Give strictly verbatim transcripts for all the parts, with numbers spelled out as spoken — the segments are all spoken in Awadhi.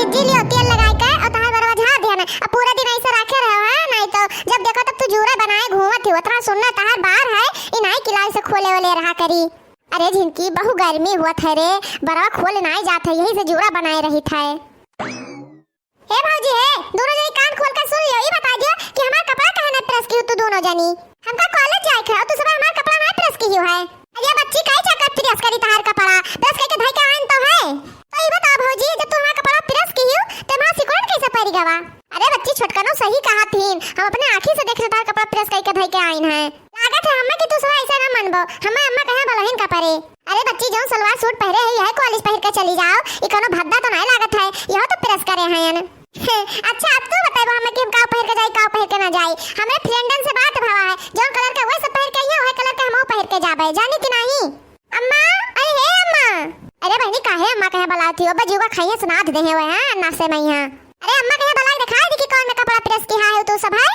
जी लियो तेल लगाए के और तहार बरवा झाड़ दिया ना। अब पूरा दिन ऐसे रखे रहो, हाँ? नहीं तो जब देखो तब तू जूरा बनाए घूमत ही, उतना सुनना तहार बार है, ई नाई किला से खोले वाले रहा करी। अरे झिनकी, बहु गर्मी हुआ था रे, बरवा खोले नाई जात है, यही से जूरा बनाए रही था। हे भौजी हे, दोनों जनी कान खोल के सुन लियो, ई बता दियो कि हमार कपड़ा काहे ना प्रेस की हो तू दोनों जनी? हमका कॉलेज जाए के है, तू सब हमार कपड़ा ना प्रेस की हो है। अरे बच्ची, काहे चक्कर प्रेस करी तहार कपड़ा? प्रेस करके धई के आइन तो है। तो ई बता भौजी, जब तू हमार कपड़ा प्रेस की हो, तो हमार सिकुड़न कैसे पड़ी गवा? अरे बच्ची, छोटकनो सही कहा थीन, हम अपने आँखी से देख ले तहार कपड़ा प्रेस करके धई के आइन है। लागत है हमें कि तू सब ऐसा ना मनबो, हमें अम्मा कहे बलहिन का परे। अरे बच्ची, जौन सलवार सूट पहरे है, यह कॉलेज पहिर के चली जाओ, ई कोनो भद्दा तो नहीं लागत है, यह तो प्रेस करे हैं। अच्छा, अब तू बताइबो हमें कि हम का पहिर के जाई, का पहिर के ना जाई। हमरे फ्रेंडन से बात भवा है, जौन कलर के वही सब पहिर के आई है, वही कलर के हमहू पहिर के जाबे, जानी कि नहीं? अम्मा, अरे हे अम्मा। अरे बहनी, काहे अम्मा कहे बुलावत ही? अब जीवा खाइए सुनाद देहे हुए हैं, अन्ना से मैं यहाँ। अरे अम्मा कहे बुला के दिखाई दी कि कौन में कपड़ा प्रेस की है तू सब है?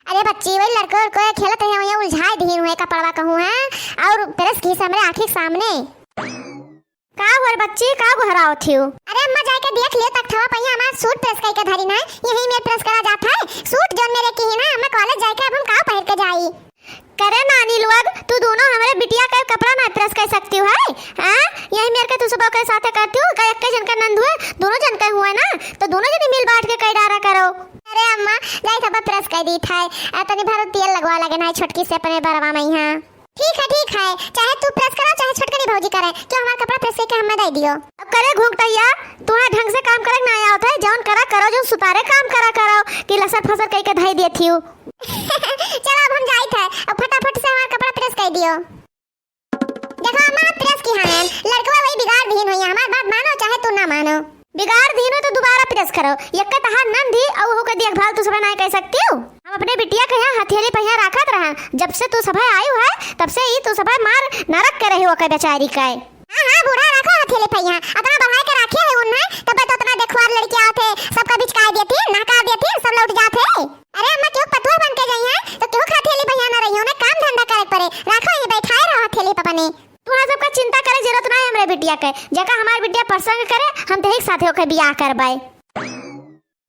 अरे बच्ची, वही लड़को उड़को खेलत रहे, वही उलझाए दीन हुए कपड़वा कहूँ है, और प्रेस की से हमरे आँखी के सामने। का हुआ रे बच्ची, का गोहरावत हियो? अरे अम्मा, जाके देख लियो तख्तवा पहिया हमार सूट प्रेस करके धरी ना, यही में प्रेस करा जात है। सूट जौन मेरे की ही ना, अम्मा कॉलेज जाके अब हम का पहिर के जाई? करे नानी लोग, तू दोनों हमरे बिटिया का कपड़ा ना प्रेस कर सकती हो है? हाँ? यही मेरे के तू सब के साथे करती हो, का एक जन का नंद हुए, दोनों जन का हुए ना, तो दोनों जनी मिल बांट के कई डारा करो। अरे अम्मा, जाई सब प्रेस कर दी था, आ, तनी भर तेल लगवा लगे ना छोटकी से अपने बरवा में यहाँ। ठीक है, ठीक है, चाहे तू प्रेस करो, चाहे छोटकनी भौजी करे, क्यों हमार कपड़ा प्रेस करके हमें दे दियो। अब करे घुंघटैया, तुम्हें ढंग से काम करे ना आवत है, जौन करा करो, जौन सुतारे काम करा करो, कि लसर फसर कई के धई देती हूँ। चलो अब हम जाइत है, अब फटाफट से हमार कपड़ा प्रेस कर दियो। देखो अम्मा, प्रेस की हाँ, लड़कवा वही बिगाड़ दीन हुई, हमार बात मानो चाहे तू ना मानो। बिगाड़ दीनो तो दोबारा प्रेस करो। यक्का तहार नंद ही और ओकर देखभाल तू सभे नाय कर सकती हो। हम अपने बिटिया के यहाँ हथेली पहिया राखत रहा। जब से तू सभे आयु है, तब से ही तू सभे मार नरक करे हो ओकर बेचारी का। हाँ, हाँ, बूढ़ा राखो हथेली पहिया। अतना बढ़ाए के राखे है उन्हें, तब तो अतना देखवार लड़की आवत है, सबका बिचकाए देती, नहका देती, सब लौट जात है। अरे अम्मा, क्यों पतुआ बन के गई है, तो क्यों हथेली पहिया ना रही, उन्हें काम धंधा करे पड़े। राखो, ये बैठाए रहो हथेली पे अपने। तोहरा सबका चिंता करे जरूरत ना है हमरे बिटिया के। जेका हमार बिटिया पसंद करे, हम तेही के साथे ओके बियाह करबे।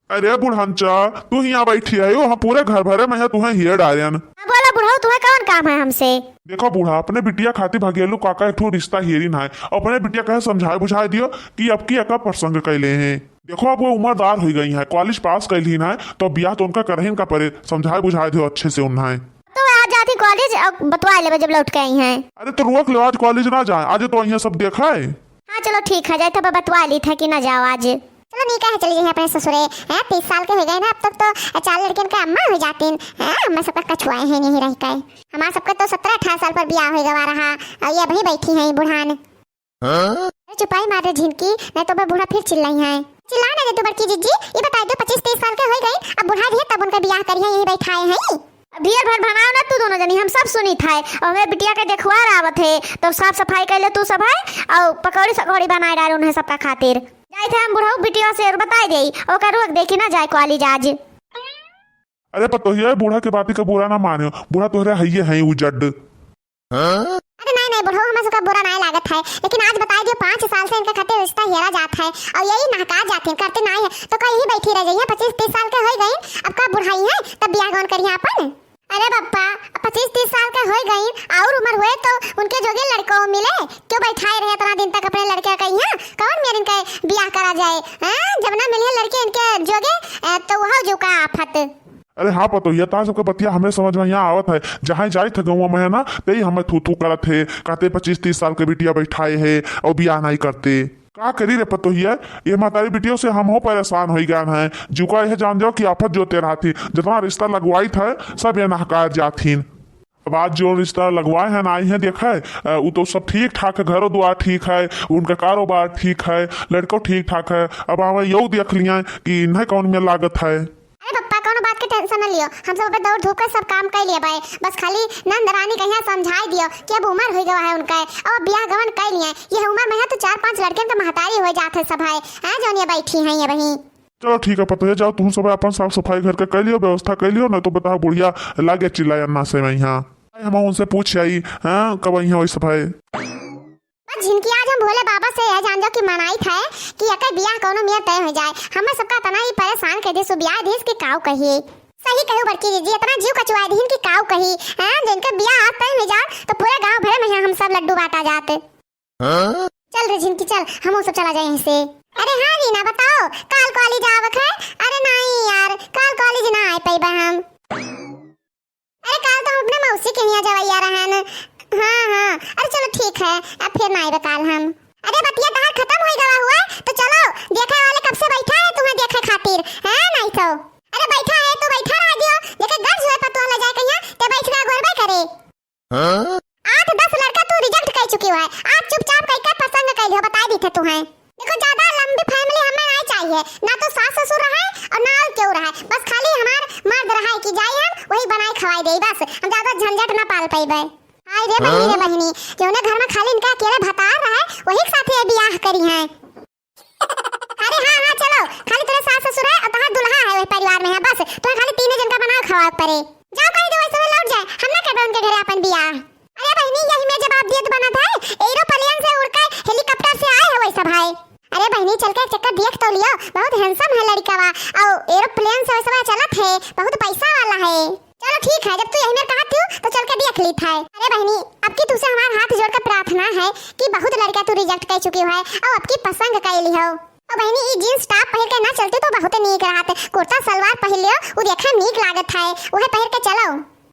अरे बुढ़नचा, तू हियाँ बैठी है, ओ, हम पूरे घर भरे में है, तुहें हियर डारेन। हाँ, बोला बुढ़ऊ, तुहें कौन काम है हमसे? देखो बूढ़ा, अपने बिटिया खातिर भगेलू काका एक ठो रिश्ता हेरिन है, अपने बिटिया कहे समझाए बुझाए दियो कि अब की एका पसंद कैले हैं। देखो, अब वो उम्रदार हो गई है, कॉलेज पास कैली ना, तो बियाह तो उनका करहिन का परे, समझाए बुझाए दियो अच्छे से उन्हें। तो आज जाती कॉलेज, अब बतवा लेबे जब लौट के आई हैं। अरे तो रोक लो, आज कॉलेज ना जाए, आज तो यहाँ सब देखा है। हाँ चलो ठीक है, जाए तो बतवा ली था कि ना जाओ आज। चलो नीका है, चली जाइए अपने ससुरे। हैं, तीस साल के हो गए ना, अब तक तो चार लड़कियन का अम्मा हो जातीन। हैं, अम्मा सबका कछुआए हैं यहीं रह के। हमार सबका तो सत्रह अठारह साल पर बियाह हो गवा रहा, और ये अभी बैठी हैं बुढ़ान। हाँ? अरे चुपाई मार रे झिनकी, नहीं तो मैं बूढ़ा फिर चिल्लाई है। चिल्ला ना रे तू बड़की जिज्जी, ये बताई दो पच्चीस तीस साल के हो गए, अब बुढ़ा भी है तब उनका बियाह करिए, यही बैठाए हैं। अब ढेर भर भनाओ ना तू दोनों जनी, हम सब सुनी था। और हमें बिटिया के देखवार आवत है, तो साफ सफाई कर ले तू सब है, और पकौड़ी सकौड़ी बनाए डाल उन्हें सबका खातिर। जाए थे हम बुढ़ऊ बिटिया से और बताई दे, ओकर रोक दे कि ना जाए कॉलेज आज। अरे पतोहिया, बूढ़ा के बाती का बुरा ना मानियो, बूढ़ा तोहरे हइये हैं उ जड्ड। अरे नहीं, नहीं, बुढ़ऊ हमें सबका बुरा नहीं लागत है, लेकिन आज बताई दियो, पाँच साल से इनका खातिर रिश्ता हेरा जात है और यही नहका जाते हैं, करते नहीं है, तो कहीं ही बैठी रह जाइए। पच्चीस तीस साल के हो गई, अब का बुढ़ाई है, तब बियाह गौन करिए अपन। अरे बप्पा, पच्चीस तीस साल के हो गई और उम्र हुए तो उनके जोगे लड़को मिले, क्यों बैठाए रहे इतना दिन तक अपने लड़के का यहाँ? कौन मेर इनका बियाह करा जाए? हैं? जब ना मिले लड़के इनके जोगे, अ, तो वह जो का आफत। अरे हाँ पतोहिया, तार सबके बतिया हमें समझ में यहाँ आवत है। जहाँ जाइत है गौवा में है ना, तेही हमें थू थू करत है, कहते पच्चीस तीस साल के बिटिया बैठाए है और बियाह नहीं करते। का करी रे पतोहिया, ये महतारी बिटियों से हम हो परेशान हो गए हैं। जुका यह जान जाओ कि आफत जो तेरा थी, जितना रिश्ता लगवाई था, सब ये नहकार जाथिन। अब आज जो रिश्ता लगवाए हैं ना, आई हैं, देखा है, अ, वो तो सब ठीक ठाक है, घरों द्वार ठीक है, उनका कारोबार ठीक है, लड़को ठीक ठाक है। अब हमें यू देख लिया कि इन्हें कौन में लागत है। अरे पप्पा, कौनो बात के टेंशन न लियो, हम सब अपन दौड़ धूप के सब काम कर लिया भाई। बस खाली नंद रानी कहिया समझाई दियो कि अब उम्र हो गवा है उनका, अब बियाह गवन कर लिया। ये उम्र में है तो चार पांच लड़कियन के महतारी हो जात है सब है, हैं, जौन ये बैठी हैं ये वहीं। चलो ठीक है पतोहिया, जाओ तुम सब अपन साफ सफाई घर के कर लियो, व्यवस्था कर लियो, नहीं तो बता बुढ़िया लागे चिल्लाए अन्ना से मैं यहाँ। हम उनसे पूछ आई, हाँ, कब आई हैं वही सफाई। बस झिनकी, आज हम भोले बाबा से यह जान जाओ कि मनाइत है कि एकर बियाह कौनो मेर तय होइ जाए। हमें सबका इतना ही परेशान कइ दिहिस, उ बियाह दिहिस कि काऊ कही। सही कहियो बड़की जीजी, इतना जीव कचुआइ दिहिन कि काऊ कही। हैं, जिनके बियाह आज तय होइ जात तो पूरे गांव भरे में हम सब लड्डू बांटा जात। हाँ? चल रे झिनकी चल, हमहू सब चला जाए यहीं से। अरे हाँ रीना बताओ, काल कॉलेज आवक है? अरे नहीं यार, काल कॉलेज ना आए पइबे हम। अरे काल तो हम अपने मौसी के हियाँ जवइया रहन। हाँ, हाँ, अरे चलो ठीक है, अब फिर ना आइबे काल हम। अरे बतिया तहार खतम होइ गवा हुआ, तो चलो, देखे वाले कब से बैठा है तुम्हें देखे खातिर, हैं? नहीं तो। अरे बैठा है तो बैठा रह दियो, जेके गर्ज हुए पतोह ले जाए कहिया, ते बैठ के गोरबे करे। हाँ? आठ दस लड़का तू reject कइ चुकी है, आज चुपचाप कइ के पसंद कइ लियो, बताइ दी थे तुम्हें। देखो, ज्यादा लंबी family हमें नहीं चाहिए, ना तो सास ससुर रहे और ना और केहू रहे, बस खाली हमार मर्द रहे कि जाई हम वही बनाई खवाई देई, बस हम ज्यादा झंझट ना पाल पइबे। हाय रे बहिनी, रे हाँ? बहिनी, जौने घर में खाली इनका अकेले भतार रहे, वही के साथे ये बियाह करी हैं। अरे हाँ, हाँ, चलो, खाली तोरे सास ससुर है और तहार दुल्हा है वही परिवार में है, बस तुम्हें खाली तीने जन का बनावे खवावे पड़े। जाओ कहि दो वैसे लौट जाए, हम ना करबे उनके घरे अपन बियाह। अरे बहिनी, यही में जवाब दियत बनत है, aeroplane से उड़ के helicopter से आए है वैसा भाई। अरे बहिनी, चल के एक चक्कर देख तो लियो, बहुत handsome है लड़िकवा, और aeroplane से वैसा चलत है, बहुत पैसा वाला है। चलो ठीक है, जब तू यही में कहत हो तो चल के देख लीत है। अरे बहिनी, अब की तुझसे हमार हाथ जोड़ के प्रार्थना है कि बहुत लड़का तू reject कइ चुकी है और अब की पसंद कइ लिहो। ओ बहिनी, ई jeans top पहिर के ना चलती तो बहुत नीक रहत। कुर्ता सलवार पहिर लियो, उ देखे नीक लागत है, उहे पहिर के चलो।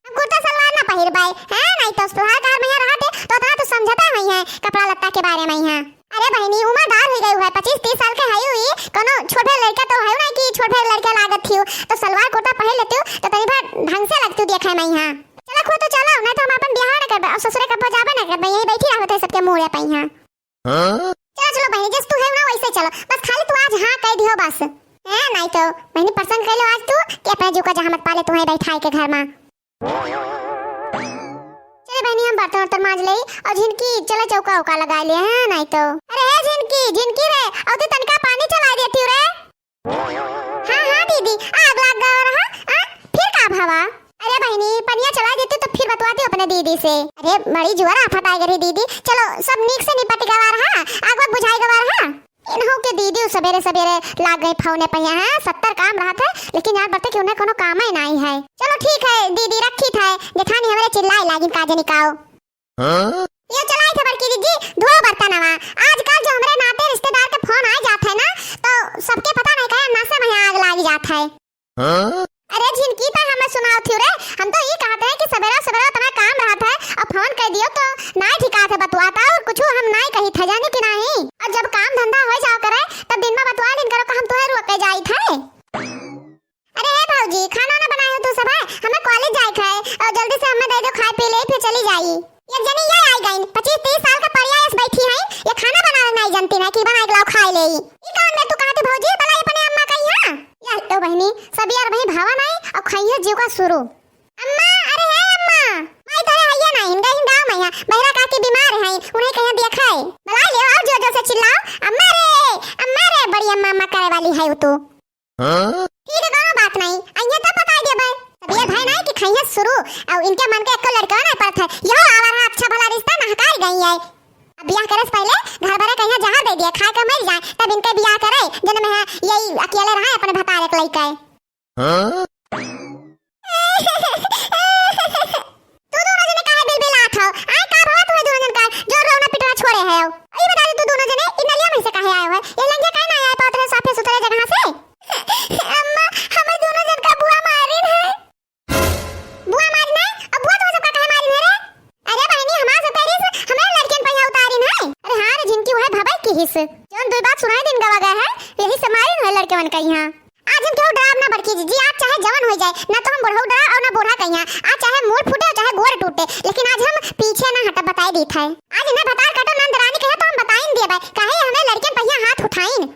हम कुर्ता सलवार ना पहिरबै, हैं? नहीं तो तोहार घर में यहाँ रहते तो इतना तो समझते हुई हैं कपड़ा लत्ता के बारे में यहाँ। अरे बहिनी, उम्रदार हुई गई है, पच्चीस तीस साल के है ई, कोनो छोट भे लड़का तो है नहीं कि छोट भे लड़का लागत थी, तो सलवार कुर्ता पहिर लेती तो तनी भर ढंग से लगती देखे में यहाँ। चलो खो तो चलो, नहीं तो हम अपन बियाह ना करबे और ससुरे कब्बो जाबे ना करबे, यहीं बैठी रहबे तो सबके मुँह रे पई यहाँ। हाँ? चलो, चलो बहिनी, जस तू है ना वैसे चलो, बस खाली तू आज हाँ कह दियो बस। हैं, नहीं तो बहिनी पसंद कर लो आज तू कि अपने जीव का जहाँ मत पाले तुम्हें बैठाए के घर में। चले बहिनी, हम बर्तन उर्तन मांज ले और झिनकी चले चौका उका लगा ले, हैं, नहीं तो। अरे हे झिनकी, झिनकी रे, और तू तनका पानी चला देती रे। हाँ, हाँ दीदी, आग लाग गवा रहा, आ? फिर का भवा? अरे बहिनी, पनिया चला देती तो फिर बतवाती अपने दीदी से। अरे बड़ी जुआर आफत आइ गई दीदी, चलो सब नीक से निपट गवा रहा, आग वाग बुझाइ गवा रहा। इन्हों के दीदी उ सबेरे सबेरे लाग गई फोने पे, यहाँ सत्तर काम रहत है, लेकिन यार बरते कि उन्हें कोनो काम ही नहीं है। चलो ठीक है दीदी, रखी था, जेठानी हमरे चिल्लाए लागिन का जनी काओ। हाँ? ये चलाई थे बड़की दीदी, धोओ बर्तनवा। आजकल जो हमरे नाते रिश्तेदार के फोन आ जात है ना, तो सबके पता नहीं काहे नशे में आग लाग जात है। हाँ? अरे झिनकी, तो हमें सुनाओ थी रे, हम तो ये कहते हैं कि सवेरा सवेरा इतना काम रहत है और फोन कर दियो तो नाई ठिकात है बतुआता और कुछ हम नाई कही थे, जानी कि नहीं। और जब काम धंधा हो जाओ करे तब दिन में बतुआ दिन करो कि हम तुम्हें रोके जाई थे। अरे हे भौजी, खाना ना बनाए हो तू सब है, हमें कॉलेज जाए है और जल्दी से हमें दे दो खाए पी ले फिर चली जाई। एक जनी ये आई गई, पच्चीस तीस साल का पड़िया ऐस बैठी है, ये खाना बनावे नहीं जानती ना कि बनाए के लाओ खाए ले। ई कौन में तू कहती भौजी, भला अपने अम्मा कही हाँ? या लो बहिनी, सब यार वही भावा नहीं और खाइए जीव का शुरू। अम्मा, अरे हे अम्मा, माई तो है ये नहीं, गई गाँव में है, बहरा काकी बीमार है, उन्हें कहीं देखा है। बुला ले और जोर जोर से चिल्लाओ, अम्मा रे, अम्मा रे, बड़ी अम्मा अम्मा करे वाली है वो तू। हाँ? ठीक है, कोनो बात नहीं, आइए तब बताई देबे। तब ये भाई नहीं कि खाइए शुरू, और इनके मन के एको लड़का ना पड़त है, यो आवा रहा अच्छा भला रिश्ता नहकार गई है। अब बियाह करे से पहले घर भरे कहीं जहर दे दिया, खा के मर जाए, तब इनके बियाह करे, जन्म है यही अकेले रहा अपने भतारे के लइके। हाँ? तू दोनों जने काहे बिलबिलात हो? आय का भवा तुम्हें दोनों जन का जोर रोना पिटना छोड़े है? ई बता दे तू दोनों जने इ नलिया में से काहे आए हो? ये लंगिया काहे ना आए पावत रहे साफे सुथरे जगह से? अम्मा, हमें दोनों जन का बुआ मारिन है। बुआ मारिन है? अब बुआ तुम्हें सबका काहे मारिन है रे? अरे बहनी, हमार सब कह रही है, हमारे लड़कियन पर यहाँ उतारिन है। अरे हाँ रे झिनकी, वह भवा की हिस। जौन दो बात सुनाई दिन गवा गए है, यही से मारिन है लड़के मन का यहाँ। आज हम केहू डराब ना बड़की जीजी, आज चाहे जवन हो जाए, ना तो हम बुढ़ऊ डरा और ना बूढ़ा कहिया। आज चाहे मूड़ फूटे और चाहे गोड़ टूटे, लेकिन आज हम पीछे ना हटब, बताई देत है। आज इन्हें भतार कटो नंद रानी कहे तो हम बताइन दिए बे, काहे हमें लड़कियन पहिया हाथ उठाइन।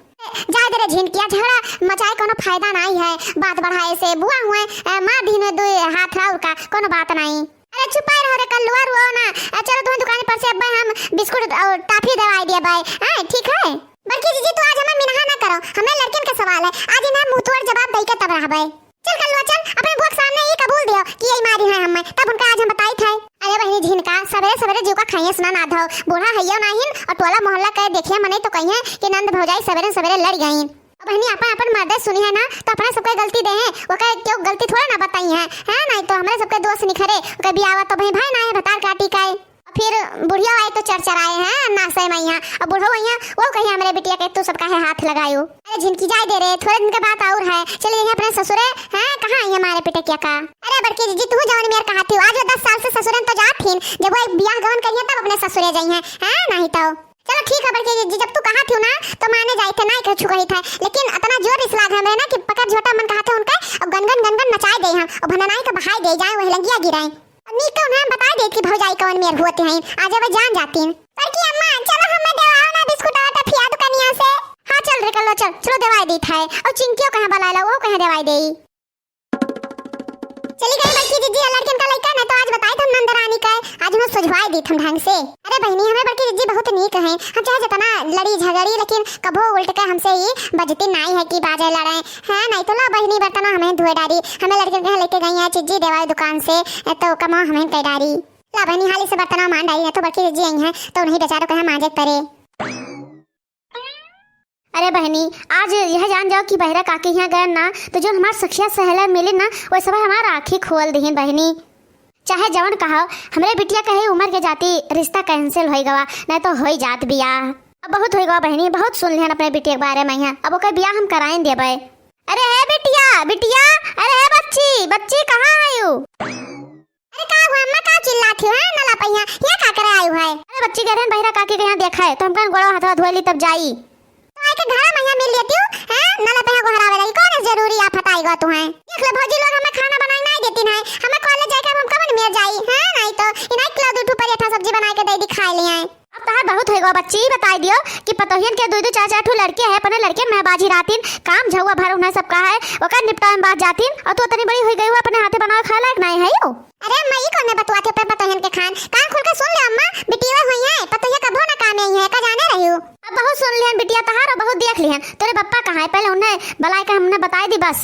जा दे रे झिनकिया, झगड़ा मचाए कोनो फायदा नहीं है, बात बढ़ाए से बुआ हुए, ए, मार दीन दो हाथ राउर का, कोनो बात नहीं। अरे चुपाए रहो रे कल्लुआ, रुओ ना। ए, चलो तुम्हें दुकान पर से अब हम बिस्कुट और टाफी दवाई दिया बे, हैं, ठीक है? बड़की जीजी, तू आज हमें मिनहा ना करो, हमें लड़कियन का सवाल है, आज इन्हें मुंह तोड़ जवाब दई के तब रहबे। चल कल्लुआ चल, अपने बुआ के सामने ही कबूल दियो कि यही मारी है हमें, तब उनका आज हम बताई थे। अरे बहिनी, झिनका सबेरे सबेरे जीव का खाइए सुना ना धो, बूढ़ा हइयो नाहिन और टोला मोहल्ला के देखिए मने तो कहिए कि नंद भौजाई सबेरे सबेरे लड़ गईन। अब बहिनी, अपन अपन मर्दे सुनी है ना, तो अपना सबके गलती दे हैं, ओके क्यों गलती थोड़ा ना बताई है, है? नहीं तो हमरे सबके दोस्त निखरे, ओके बियाह तो भाई भाई ना है, भतार काटी का है। फिर बुढ़िया आई तो चरचराए हैं, नासे में यहाँ, अब बुढ़ो आई हैं, वो कही हमरे बिटिया के तू सबका है हाथ लगायो। अरे झिनकी जाए दे रे, थोड़े दिन के बात और है, चले जाइए अपने ससुरे। हैं, कहाँ आई हमारे पिटकिया का? अरे बड़की जीजी, तू जवन मेर कहा थी, आज वो दस साल से ससुरे में तो जात थी, जब वो एक बियाह गवन करिए तब अपने ससुरे जाई हैं, हैं? नहीं तो चलो ठीक है बड़की जीजी, जब तू कहा थी ना तो माने जाए थे, ना कुछ कही था, लेकिन इतना जोर रिस लाग हमें ना कि पकड़ झोटा मन कहा थे उनका, और गनगन गनगन नचाए दे हम, और भननाई के बहाए दे जाए, वही लंगिया गिराए। अब नीक के उन्हें हम बताए दे कि भौजाई कवन मेर होते हैं, आज अब जान जाती हैं। बड़की अम्मा, चलो हमें देवाओ ना बिस्कुट और टफिया दुकानिया से। हाँ चल रे कल्लो, चल, चलो देवाई दी था। और चिंकियो कहाँ बलाए ला, वो कहाँ देवाई दे? चली गई बड़की जीजी, लड़कन का लड़का ना तो आज बताए थे हम नंद रानी का, आज उन्हें सुझवाए दी हम ढंग से। अरे बहिनी, हमें बड़की जीजी बहुत नीक है, हम चाहे जितना लड़ी झगड़ी लेकिन कभो उल्ट के हमसे ही बजती नाई है कि बाजे लड़े। हाँ, नहीं तो ला बहिनी बर्तनवा हमें धोए डारी, हमें लड़कन के यहाँ लेके गई है चिज्जी देवाई दुकान से, तो कमा हमें कह डारी। ला बहिनी हाली से बर्तनवा मान डारी, नहीं तो बड़की जीजी आई हैं तो उन्हीं बेचारों के यहाँ मांजे के पड़े। अरे बहिनी, आज यह जान जाओ कि बहिरा काकी यहाँ गए ना, तो जो हमार सखिया सहेलर मिली ना, वो सब हमार आँखी खोल दिहिन बहिनी। चाहे जवन कहो, हमरे बिटिया कहे उम्र के जाती रिश्ता cancel होई गवा, नहीं तो होई जात बियाह। अब बहुत होई गवा बहिनी, बहुत सुन लिहन अपने बिटिया के बारे में यहाँ। अब ओकर बियाह हम कराइन देबे। अरे हे बिटिया, बिटिया, अरे हे बच्ची, बच्ची कहाँ आयु? अरे का हुआ अम्मा, का चिल्लात हो, हैं? नला पहिया, यहाँ का करे आयु है? अरे बच्ची कह रहे हैं बहिरा काकी के यहाँ देखा है, तो हम कहन गोड़वा हाथवा धोए ली तब जाई। तो आके घर में यहाँ मिल लेती हूँ, हैं? नला पहिया गोहरावे लगी, कौन है जरूरी आफत आई गो तू है? देख लो भौजी लोग हमें खाना बनाई नहीं देती हैं, हमें कॉलेज जाके हम कमन में जाई, हैं? नहीं तो इनाई किलो दू ठू परेठा सब्जी बनाए के दे दी, खाए ले आए। अब तहार बहुत होइगो बच्ची, ई बताई दियो कि पतोहियन के दुइ दुइ चार चार ठो लड़के है, अपने लड़के में बाजी रातिन काम झउआ भर उन्हें सबका है, ओकर निपटावे में बाज जातिन, और तू इतनी बड़ी हुई गई हो, अपने हाथे बनावे खाए लायक नहीं है यू। अरे अम्मा, ई कौन बतुआ थे अपने पतोहियन के खान? कान खोल के सुन ले अम्मा, बिटिया हुई है, पतोहिया कभो ना काम आई है, का जाने रही हो? अब बहुत सुन लिहन बिटिया तहार, और बहुत देख लिहन। तोरे बप्पा कहाँ है? पहले उन्हें बुलाए के हमने बताई दी बस।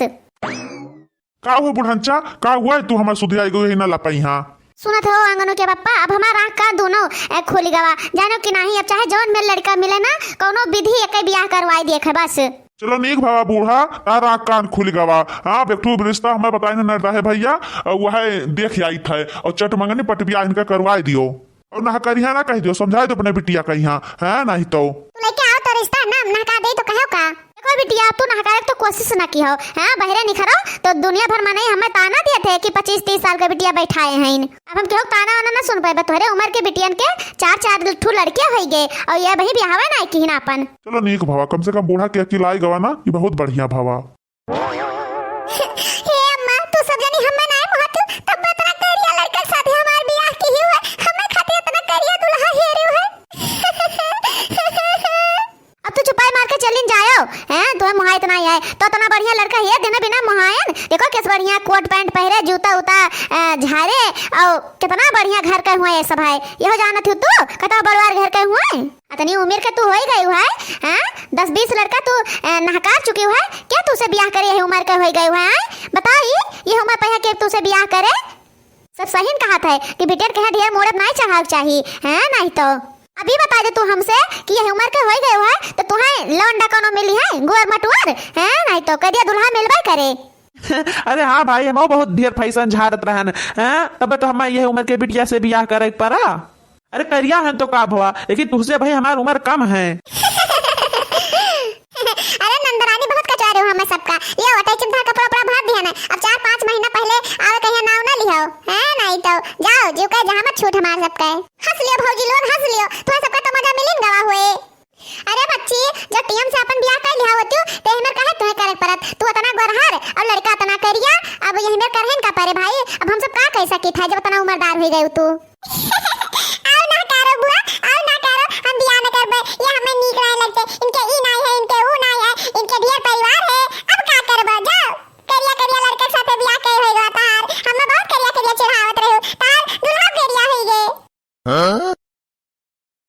का हुआ बुढ़नचा, का हुआ है? तू हमार सुधियाई गई है ना लपई हाँ। सुनत हो आंगनू के पप्पा, अब हमार आँख कान दोनों, ए, खुल गवा। जानो कि नाही, अब चाहे जौन में लड़का मिले ना, कौनो विधि एके बियाह करवाई देख है बस। चलो नीक भवा बूढ़ा, तार आँख कान खुल गवा। हाँ, अब एक ठो रिश्ता हमें बताए ना नरदा है भैया, और वह देख आई था, और चट मंगनी पट बियाह इनका करवाई दियो। और ना करिहा ना कह दियो, समझाए दो अपने बिटिया का यहाँ, है नहीं तो। तू लेके आओ तो रिश्ता ना, ना का दे तो कहो का। देखो बिटिया, अब तू नहकारे के तो कोशिश ना की हो, हाँ, बहरे निखरो तो दुनिया भर मनई हमें ताना दिए थे कि पच्चीस तीस साल के बिटिया बैठाए हैं। अब हम केहू ताना वाना ना सुन पाए, तोहरे उम्र के बिटियन के चार चार ठू लड़कियां होई गए और ये वही बियाहवे ना की ना अपन। चलो नीक भवा, कम से कम बूढ़ा के अकिल आई गवा ना, ये बहुत बढ़िया भवा। हे अम्मा, तू सब जनी हमें ना मोहत, तब इतना करिया लड़का साथे हमार बियाह की हुआ, हमें खातिर इतना करिया दुल्हा हेरे हुए। अब तू चुपाई मार के चलिन जायो, हैं? तोहे मोहाइत नाई है, तो इतना बढ़िया लड़का हेर देना बिना मोहायन। देखो किस बढ़िया कोट पैंट पहरे, जूता उता, अ, झारे, और कितना बढ़िया घर के हुए ये सब है। यहो जानत हो तू, कतौ बड़वार घर के हुए? इतनी उम्र के तू होई गई है, हैं? दस बीस लड़का तू, अ, नहकार चुकी है, क्या तू से ब्याह करे यही उम्र के होई गई है, हैं? बताओ ई, ये उम्र पे है कि तू से ब्याह करे? सब सही न कहत है कि बिटियन के यहाँ ढेर मूड़त नाई चढ़ावे के चाही, हैं? नहीं तो अभी बता दे तू हमसे कि यही उम्र के होई गए है, तो तुहे लौंडा कोनो मिली है, गुअर मटुअर, हैं? नहीं तो कह दिया दुल्हा मिलबे करे। अरे हाँ भाई, हम बहुत ढेर फैशन झाड़त रहन, हैं? तब तो हम यही उम्र के बिटिया से ब्याह करे के पड़ा। अरे करिया हन तो का भवा, लेकिन तुझसे भाई हमार उम्र कम है। अरे नंदरानी बहुत कचवारे हो हमें सबका। ये होता है चिंता कपड़ा उपड़ा भर दिया ना। अब चार पाँच महीना पहले आवे कहिया नाव ना लिहो। हैं नहीं तो जाओ, जीव का जहाँ मत छूट हमार सबका। हंस लियो भौजी लोग, हंस लियो। थोड़ा सबका तो मजा मिलिन गवा हुए। अरे बच्ची, जब टीएम से अपन ब्याह कर लिया होती, तो यही मेर काहे तुम्हें करे परत? तू इतना गोरहर और लड़का इतना करिया, अब यही मेर करहन का परे भाई। अब हम सब का कह सकी था जब इतना उम्रदार हो गए तू। आओ ना करो बुआ, आओ ना करो, हम बियाह न करबे, ये हमें नीक नाय लगते, इनके ई नाय है, इनके ऊ नाय है, इनके